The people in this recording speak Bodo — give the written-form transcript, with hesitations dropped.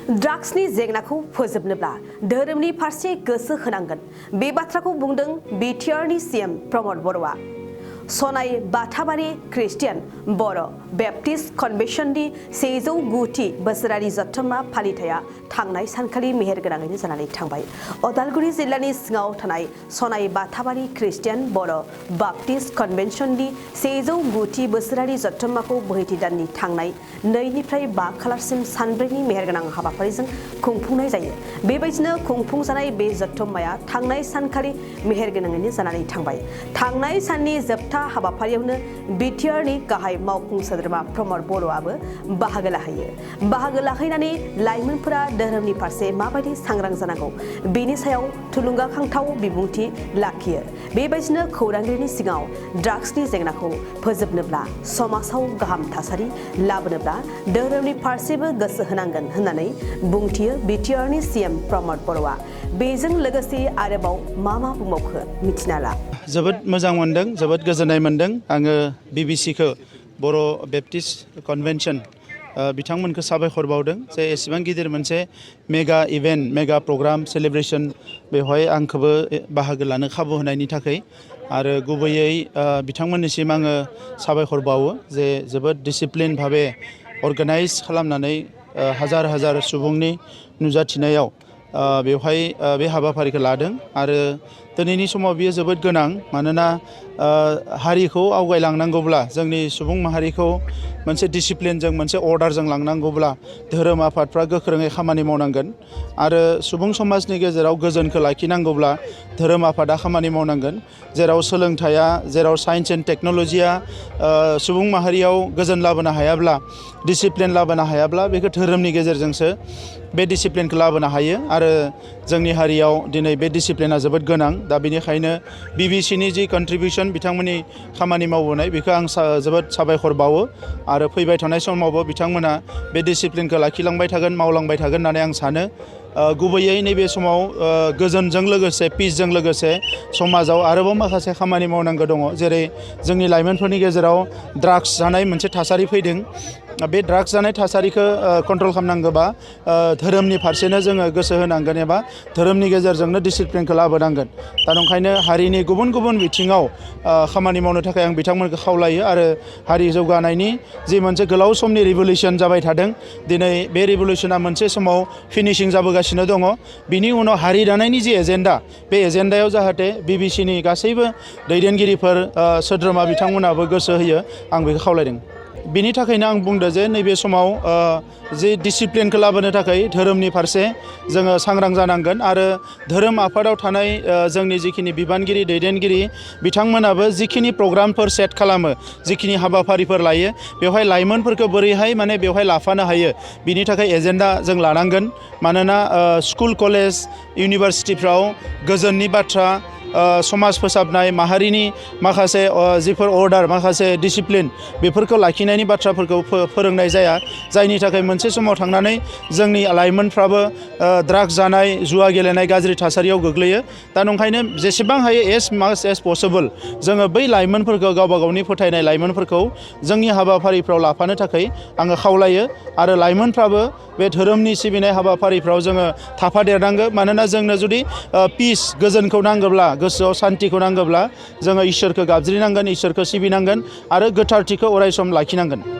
ड्राग्सनि जेंनाखौ फोजोबनोब्ला धोरोमनि फारसे गोसो होनांगोन बे बाथ्राखौ बुंदों बिटिआरनि सीएम प्रमद बर'आ। सनाय बाथाबारि ख्रिस्टियान बर' बेप्टिस्ट कन्वेन्शननि 109थि बोसोरारि जथुम्मा फालिथाया थांनाय सानखालि मेहेरगोनाङैनो जानानै थांबाय। उदालगुरि जिल्लानि सिङाव थानाय सनाय बाथाबारि ख्रिस्टियान बर' बेप्टिस्ट कन्वेन्शननि 109थि बोसोरारि जथुम्माखौ बोहैथि दाननि थांनाय 2निफ्राय 5 खालारसिम सानब्रैनि मेहेरगोनां हाबाफारिजों खुंफुंनाय जायो। बेबायदिनो खुंफुंजानाय बे जथुम्माया थांनाय सानखालि मेहेरगोनाङैनो जानानै थांबाय। थांनाय साननि जोबथा हाबाफारियावनो बिटिआरनि गाहाय मावफुं सोद्रोमा प्रमद बर'आबो बाहागो लाहैयो। बाहागो लाहैनानै लाइमोनफोरा धोरोमनि फारसे माबायदि सांग्रां जानांगौ बेनि सायाव थुलुंगाखांथाव बिबुंथि लाखियो। बेबायदिनो खौरांगिरिनि सिगाङाव ड्राग्सनि जेंनाखौ फोजोबनोब्ला समाजाव गाहाम थासारि लाबोनोब्ला धोरोमनि फारसेबो गोसो होनांगोन होननानै बुंथियो बिटिआरनि सीएम प्रमद बर'आ। बेजों लोगोसे आरोबाव मा बुंबावखो मिथिना ला। जोबोद मोजां मोनदों, जोबोद गोजोननाय मोनदों। आङो बिबिसिखौ बर' बेप्टिस्ट कन्वेन्शन बिथांमोनखौ साबायखर बावदों जे एसेबां गिदिर मोनसे mega event, mega programme, celebration बेवहाय आंखौबो बाहागो लानो खाबु होनायनि थाखाय आरो गुबैयै बिथांमोननिसिम आङो साबायखर बावो जे जोबोद डिसिप्लिन भाबे अर्गानाइज खालामनानै हाजार हाजार सुबुंनि नुजाथिनायाव बेवहाय बे हाबाफारिखौ लादों आरो दिनैनि समाव बियो जोबोद गोनां। मानोना हारिखौ आवगायलांनांगौब्ला, जोंनि सुबुं माहारिखौ मोनसे डिसिप्लिनजों, मोनसे अर्डारजों लांनांगौब्ला धोरोम आफादफ्रा गोख्रोङै खामानि मावनांगोन आरो सुबुं समाजनि गेजेराव गोजोनखौ लाखिनांगौब्ला धोरोम आफादा खामानि मावनांगोन। जेराव सोलोंथाइया, जेराव साइन्स एन्ड टेक्न'लजिया सुबुं माहारियाव गोजोन लाबोनो हायाब्ला, डिसिप्लिन लाबोनो हायाब्ला बेखौ धोरोमनि गेजेरजोंसो बे डिसिप्लिनखौ लाबोनो हायो आरो जोंनि हारियाव दिनै बे डिसिप्लिना जोबोद गोनां। दा बेनिखायनो बिबिसिनि जि कन्ट्रिबिउसन, बिथांमोननि खामानि मावबोनाय, बेखौ आं जोबोद साबायखर बावो आरो फैबाय थानाय समावबो बिथांमोना बे डिसिप्लिनखौ लाखिलांबाय थागोन, मावलांबाय थागोन होननानै आं सानो। गुबैयै नैबे समाव गोजोनजों लोगोसे, पिसजों लोगोसे समाजाव आरोबाव माखासे खामानि मावनांगौ दङ। जेरै जोंनि लाइमोनफोरनि गेजेराव ड्राग्स जानाय मोनसे थासारि फैदों। बे ड्राग्स जानाय थासारिखौ कन्ट्रल खालामनांगौबा धोरोमनि फारसेनो जोङो गोसो होनांगोन एबा धोरोमनि गेजेरजोंनो डिसिप्लिनखौ लाबोनांगोन। दा नंखायनो हारिनि गुबुन गुबुन बिथिङाव खामानि मावनो थाखाय आं बिथांमोनखौ खावलायो आरो हारि जौगानायनि जि मोनसे गोलाव समनि रिभलिउसन जाबाय थादों, दिनै बे रिभलिउसना मोनसे समाव फिनिशिं जाबोगासिनो दङ। बिनि उनाव हारि दानायनि जि एजेन्डा, बे एजेन्डायाव जाहाथे बिबिसिनि गासैबो दैदेनगिरिफोर, सोद्रोमा बिथांमोनाबो गोसो होयो, आं बेखौ खावलायदों। बिनि थाखायनो आं बुंदों जे नैबे समाव जि डिसिप्लिनखौ लाबोनो थाखाय धोरोमनि फारसे जोङो सांग्रां जानांगोन आरो धोरोम आफादाव थानाय जोंनि जिखिनि बिबानगिरि, दैदेनगिरि बिथांमोनाबो जिखिनि प्रग्रामफोर सेट खालामो, जिखिनि हाबाफारिफोर लायो, बेवहाय लाइमोनफोरखौ बोरैहाय बेवहाय लाफानो हायो बिनि थाखाय एजेन्डा जों लानांगोन। मानोना स्कुल, कलेज, इउनिभारसिटिफ्राव गोजोननि बाथ्रा, समाज फोसाबनाय, माहारिनि माखासे जिफोर अर्डार, माखासे डिसिप्लिन, बेफोरखौ लाखिनायनि बाथ्राफोरखौ फोरोंनाय जाया, जायनि थाखाय मोनसे समाव थांनानै जोंनि लाइमोनफ्राबो ड्राग्स जानाय, जुवा गेलेनाय गाज्रि थासारियाव गोग्लैयो। दा नंखायनो जेसेबां हायो एज माच एज पसिबल जोङो बै लाइमोनफोरखौ, गावबा गावनि फोथायनाय लाइमोनफोरखौ जोंनि हाबाफारिफ्राव लाफानो थाखाय आङो खावलायो आरो लाइमोनफ्राबो बे धोरोमनि सिबिनाय हाबाफारिफ्राव जोङो थाफादेरनांगौ। मानोना जोंनो जुदि पिस, गोजोनखौ नांगौब्ला, गोसोआव सान्तिखौ नांगौब्ला जोङो इसोरखौ गाबज्रिनांगोन, इसोरखौ सिबिनांगोन आरो गोथारथिखौ अरायसम लाखिनांगोन।